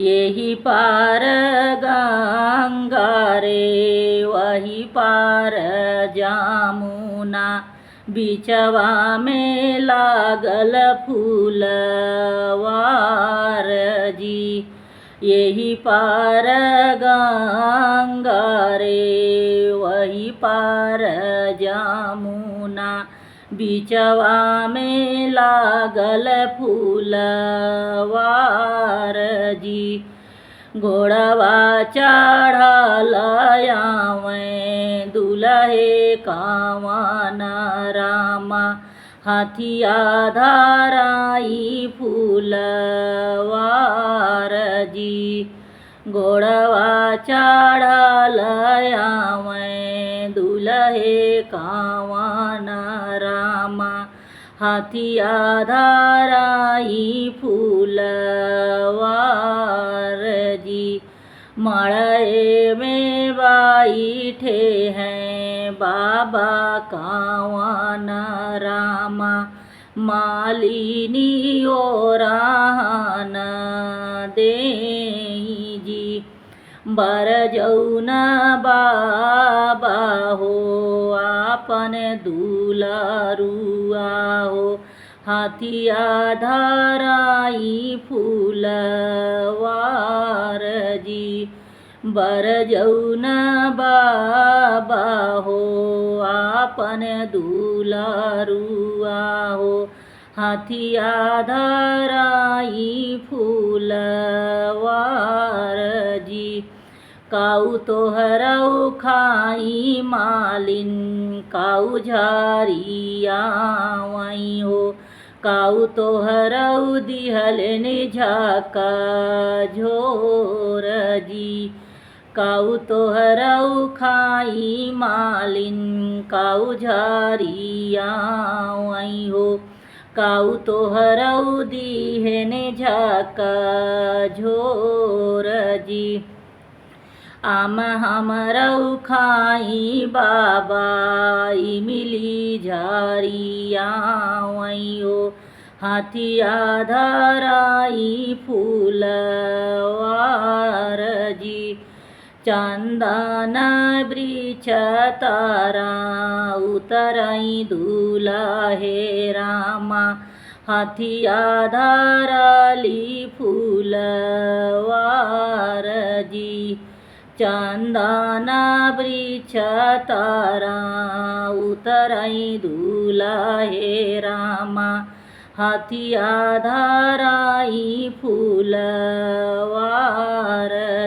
यही पार गंगा रे वही पार जामुना, बिचवा में लागल फूलवार जी। यही पार गंगा रे वही पार जामुना, बिचवा में लागल फूलवार जी। घोड़वा चढ़ल आवे दुल्हे कावन रामा, हाथिया धराई फूलवार जी। घोड़वा चढ़ल आवे दुल्हे कावन रामा, हाथिया धराई फूलवार जी। मड़ई में बैठे हैं बाबा कावन रामा, मालिनी ओराहन देई जी। बरजौना बाबा हो आपन दुलारुआ हो, हाथिया धराई फूलवार जी। बरजौना बाबा हो आपन दुलारुआ हो, हाथिया धराई फूलवार जी। काऊ तोहरऊ खाई मालिन काऊ झारिया वही हो, काऊ तोहरऊ दिहलन झाका झोर जी। काऊ तोहरऊ खाई मालिन काऊ झारिया वही हो, काऊ तोहरऊ दिहन झाका झोर जी। आम हमरऊ खाई बाबा इमली झारिया वही हो, हाथिया धराई फूलवार जी। चंदन वृक्ष तारा उतरई दुलहे रामा, हाथिया धरली फूलवार जी। चंदन वृक्ष तारा उतरई दुलहे रामा, हाथिया धराई फूलवार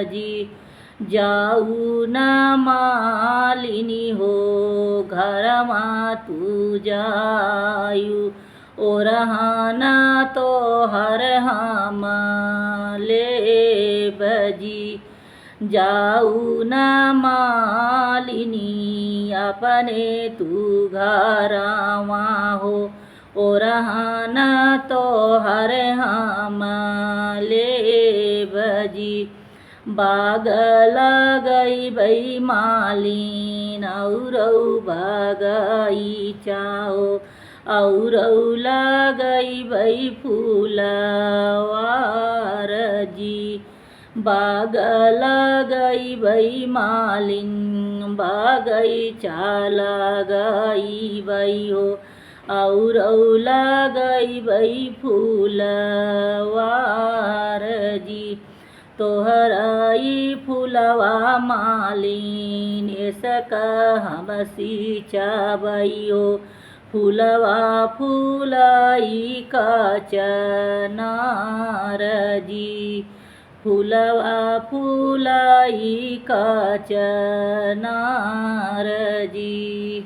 जी। जाऊ न मालिनी हो घरमा तू जायु, ओरहाना तोहर हम ले बजी। जाऊ न मालिनी अपने तू घरवा हो, ओरहाना तोहर हम ले बजी। बाग लगई मालिन औरौ बगैचा हो, औरौ लगई फूलवार जी। बाग लगई मालिन बगैचा लगई हो, औरौ लगई फूलवार जी। तोहराई फूलवा मालिन एसक हम सिंचबई हो, फूलवा फूलाई कचनार जी। फूलवा फूलाई कचनार जी।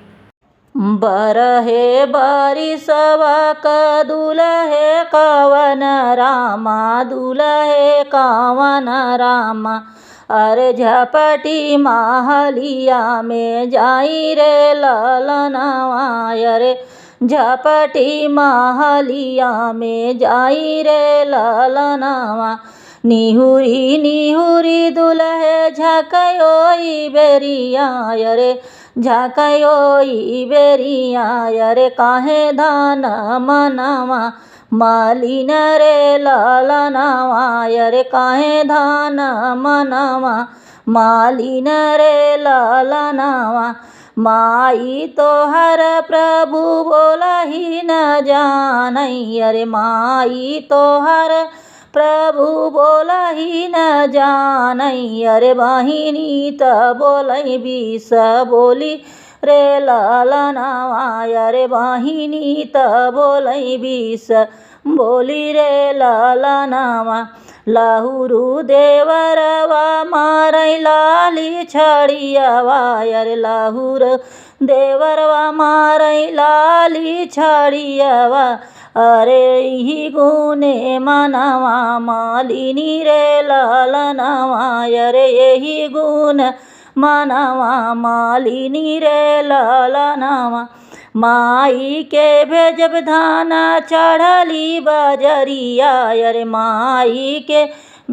बरहे बरिसवा क दुलहे कवन रामा, दुलहे कवन रामा। अरे झपटी महलिया में जाई रे ललनवा, अरे झपटी महलिया में जाई रे ललनवा। निहुरी निहुरी दुलहे झकयो बेरिया, अरे झकयो बेरिया, अरे काहे धान मनवा मालिन रे लालनावा, अरे काहे धान मनवा मालिन रे लालनावा। माई तोहर प्रभु बोलही न जानई, अरे माई तोहर प्रभु बोलही न जानई, अरे बहिनी त बोलई बीस बोली रे लालनावा, अरे बहिनी त बोलई बीस बोली रे लालनावा। लाहुरू देवरवा मारई लाली छड़ियावा, अरे लाहुर देवरवा मारई लाली छड़ियावा, अरे यही गुने मनवा मालिनी रे लालनावा, अरे यही गुण मनवा मालिनी रे लालनावा। माई के भेजब धाना चढ़ली बजरिया, अरे माई के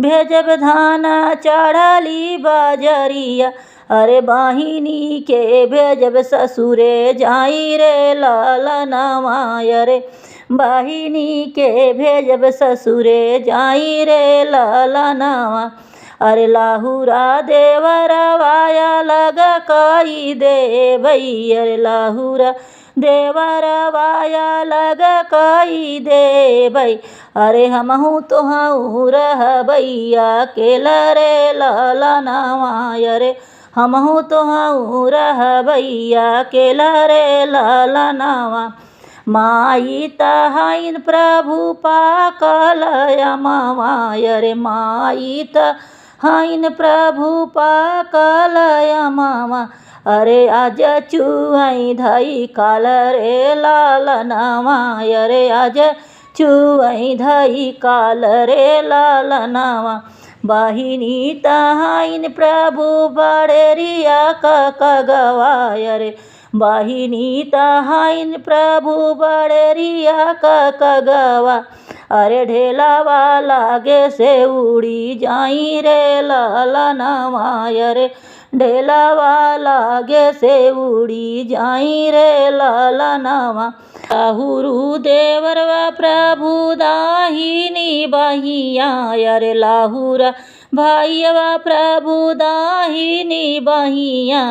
भेजब धाना चढ़ली बजरिया, अरे बहिनी के भेजब ससुरे जाई रे लालनावा, अरे बहिनी के भेजब ससुरे जाई रे लालनावा। अरे लाहुरा देवरवाया लग कई देबई, अरे लाहुरा देवरवाया लग कई देबई, अरे हमहू तोहू रहबैया अकेला रे लालनावा, अरे हमहू तोहू रहबैया अकेला रे लालनावा। माई तहाइन प्रभु पाकल अमावा, अरे माई तहाइन प्रभु पाकल अमावा, अरे आज चुआई धई काल रे लालनावा, अरे आज चुआई धई काल रे लालनावा। बहिनी तहाइन प्रभु बड़ेरिया कगवा, अरे बहिनी तहाइन प्रभु बड़ेरिया कगवा, अरे ढेलावा लागे से उड़ी जाई रे लालनावा, अरे ढेलावा लागे से उड़ी जाई रे लालनावा। लाहुरू देवरवा प्रभु दाहिनी बहिया, अरे लाहुरा भाईवा प्रभु दाहिनी बहिया,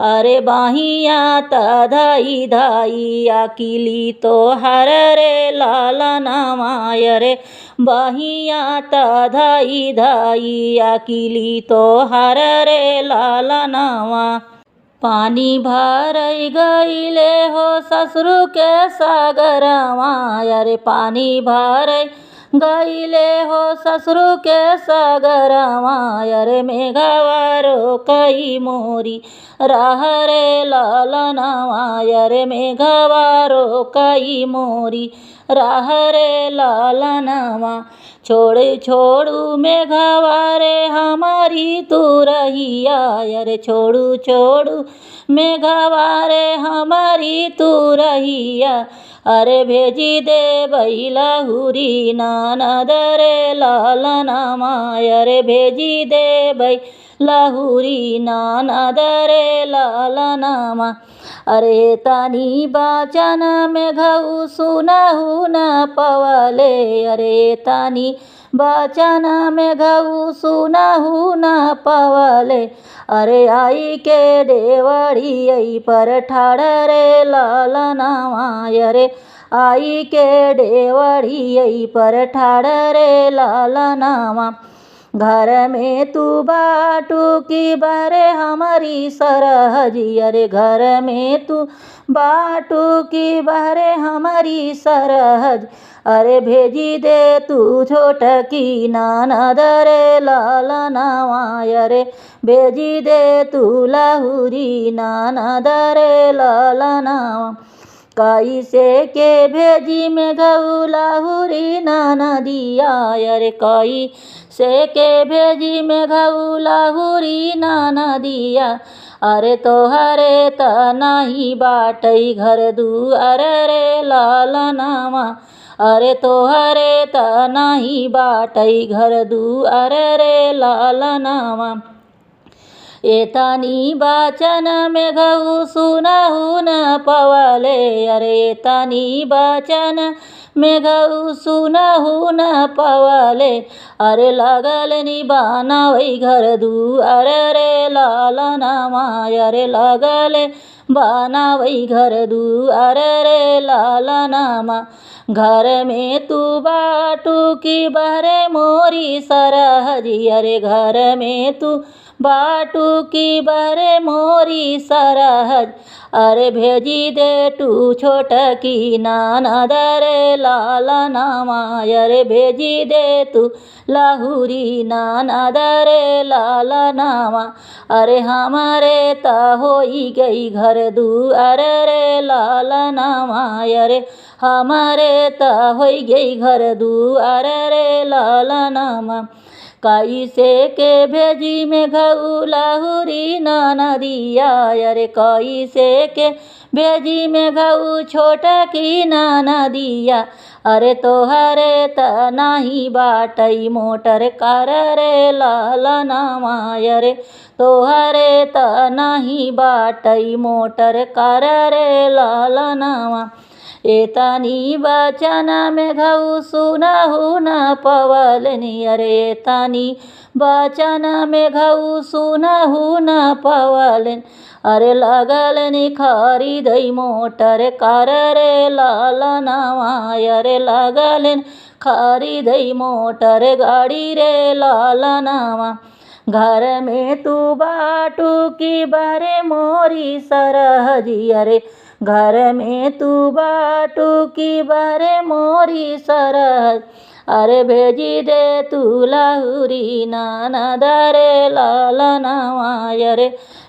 अरे बहिया त धाई धाई अकिली तोहर रे लालनावा, अरे बहिया त धाई धाई अकिली तोहर रे लालनावा। पानी भर गईले हो ससुर के सागरवा, अरे पानी भर गईले हो ससुर के सागरवा, अरे मेघवा रोकई मोरी राह रे लालनावा, अरे मेघवा रोकई मोरी राह रे लालनावा। छोड़ छोड़ू मेघवा रे हमारी तू रहिया, अरे छोड़ू छोड़ू मेघवा रे हमारी तू रहिया, अरे भेजी दे लाहुरी ननद रे लालनावा, अरे भेजी दे लाहुरी ननद रे लालनावा। अरे तनी बाचन मेघऊ सुनहु न पवले, अरे तनी बचन मेघऊ सुनहु न पवले, अरे आई के देवड़ी आई पर ठाड़ रे लालनावा, अरे आई के देवड़ी आई पर ठाड़ रे लालनावा। घर में तू बाटू की बरे हमारी सरहजी, अरे घर में तू बाटू की बरे हमारी सरहज, अरे भेजी दे तू छोट की ननद रे लालनावा, अरे भेजी दे तू लाहुरी ननद रे लालनावा। कैसे के भेजी मेघऊ लाहुरी ननदिया, अरे कैसे के भेजी मेघऊ लाहुरी ननदिया, अरे तोहरे त नाही बाटई घर दुआर रे लालनावा, अरे तोहरे त नाही बाटई घर दुआर रे लालनावा। एतनी बचन मेघऊ सुनहु न पवले, अरे एतनी बचन मेघऊ सुनहु न पवले। अरे लगल नी बनावई घर दुआर रे लालनवा, अरे लगल बनावई घर दुआर रे लालनवा। घर में तू बाटू की बहरे मोरी सरहजी, अरे घर में तू बाटू की बहरे मोरी सरहज। अरे भेजी दे टू छोट की नाना दरे लालनवा, अरे भेजी दे तू लाहुरी नाना दरे लालनवा। अरे हमारे त होई गई घर दुआर रे लालनवा, अरे हमारे त होई गई घर दुआर रे लालनवा। कैसे के भेजी मेघऊ लाहुरी ननदिया, अरे कैसे के भेजी मेघऊ छोट की ननदिया। अरे तोहरे त नाही बाटई मोटर कार रे लालनवा, अरे तोहरे त नाही बाटई मोटर कार रे लालनवा। एतनी बचन मेघऊ सुनहु न पवलनी, अरे एतनी बचन मेघऊ सुनहु न पवलन। अरे लगल नी खरीदई मोटर कार रे लालनवा, अरे लगल खरीदई मोटर गाड़ी रे लालनवा। घर में तू बाटू की बहरे मोरी सरहजी, अरे घर में तू बाटू की बहरे मोरी सरहज। अरे भेजी दे तू लाहुरी नाना दरे लालनवा, अरे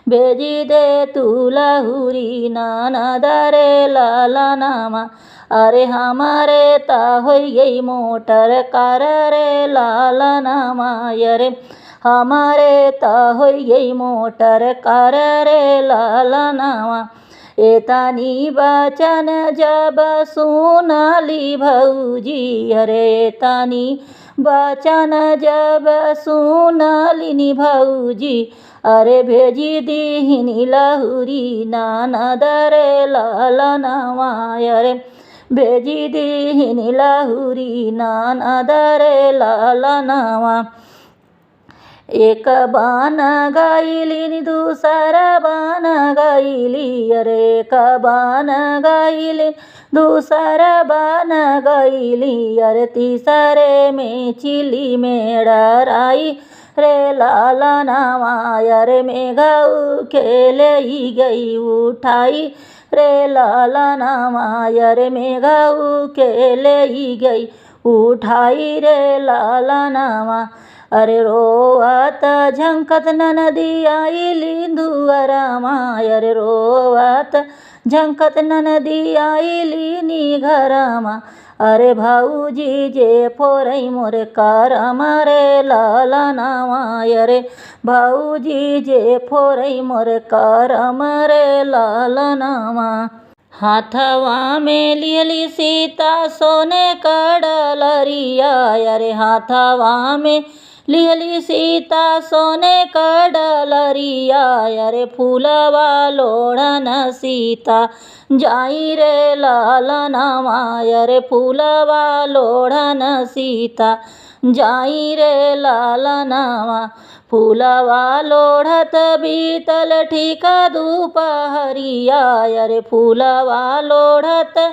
भेजी दे तू लाहुरी नाना दरे लालनवा। अरे हमारे त होई गई मोटर कार रे लालनवा, अरे हमारे त होई गई मोटर कार रे लालनवा। एतनी बचन जब सुनली भौजी, अरे एतनी बचन जब सुनलिनी भौजी। अरे भेजी दीहिनी लाहुरी नाना दरे लालनवा, अरे भेजी दीहिनी लाहुरी नाना दरे लालनवा। एक बान गाइली दूसर बान गाइली, अरे एक बान गाइली दूसर बान गाइली। अरे तीसरे में चिली मेड़राई रे लालनवा, अरे मेघऊ खेले गई उठाई रे लालनवा, अरे मेघऊ खेले गई उठाई रे लालनवा। अरे रोवत झंकत ननदी आइली दुअरमा, अरे रोवत झंकत ननदी आइली नी घरमा। अरे भाऊजी जे फोरई मोर करम रे लालनवा, अरे भाऊजी जे फोरई मोर करम रे लालनवा। हाथवा में लिहली सीता सोने कडलरिया, अरे हाथवा में लिहली सीता सोने कडलरिया। अरे फूलवा लोढ़न सीता जाई रे लालनवा, अरे फूलवा लोढ़न सीता जाई रे लालनवा। फूलवा लोढ़त बीतल ठीक दुपहरिया, अरे फूलवा लोढ़त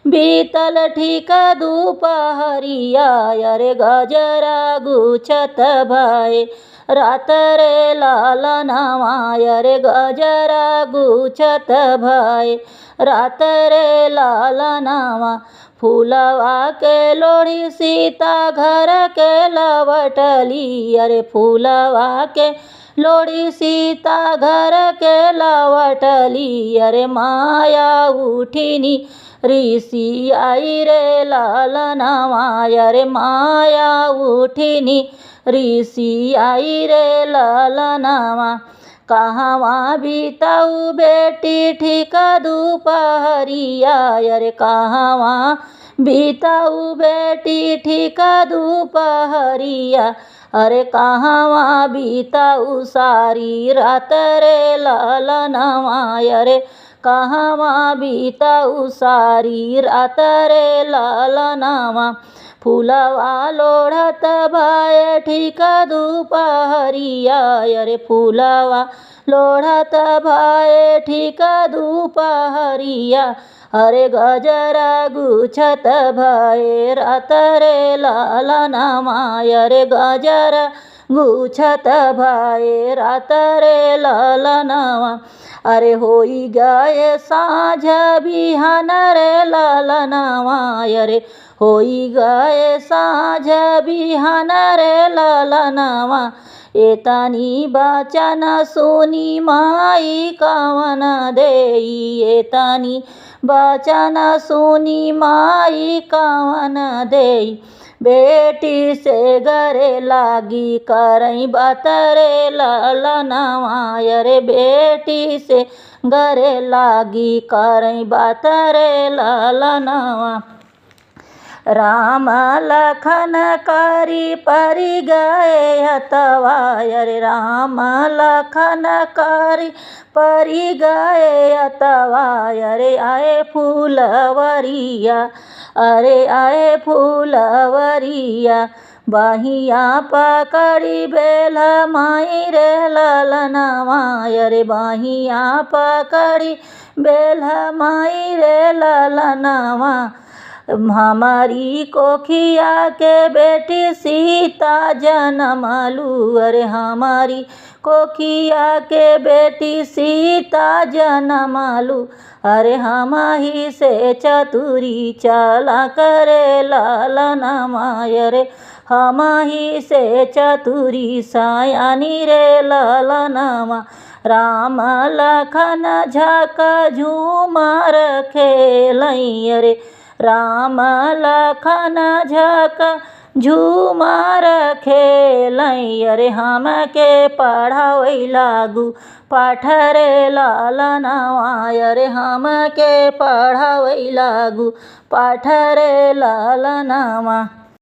बीतल ठीक दुपहरिया। अरे गजरा गुछत भय रात रे लालनवा, अरे गजरा गुछत भय रात रे लालनवा। फूलवा के लोढ़ी सीता घर के लवटली, अरे फूलवा के लोढ़ी सीता घर के लवटली। अरे माया उठिनी ऋषि आई रे लालनवा, अरे माया उठिनी ऋषि आई रे लालनवा। कहवा बीताऊ बेटी ठीक दुपहरिया, अरे कहवा बीताऊ बेटी ठीक दुपहरिया। अरे कहवा बीताऊ सारी रात रे ललनवा, अरे कहवा बीताऊ सारी रात रे ललनवा। फूलवा लोढ़त भाए ठीक दुपहरिया, अरे फूलवा लोढ़त भाए ठीक दुपहरिया, अरे गजरा गुछत भाए रात रे ललनवा, अरे गजरा गुछत भाए रात रे ललनवा। अरे होई गए साँझ बिहान रे ललनवा, अरे होई गए साँझ बिहान रे ललनवा। एतनी बचन सुनी माई कवन देई, एतनी बचन सुनी माई कवन देई। बेटी से गरे लागी करई बात रे ललनवा, अरे बेटी से गरे लागी करई बात रे ललनवा। राम लखन करी परी गए हतवा, अरे राम लखन करी परी गए हतवा, अरे आए फूलवरिया, अरे आए फूलवरिया। बहिया पकड़ी बेल माई रे ललनवा, अरे बहिया पकड़ी बेल माई रे ललनवा। हमारी कोखिया के बेटी सीता जनमलू, अरे हमारी कोखिया के बेटी सीता जनमलू। अरे हम ही से चतुरी चला करे ललनवा, अरे हम ही से चतुरी सयानी रे ललनवा। राम लखन झक झूमर खेलई, अरे राम लखन झक झूमर खेलई, अरे हमके पढ़ावै लागू पाठ रे ललनवा, अरे हमके पढ़ावै लागू पाठ रे ललनवा।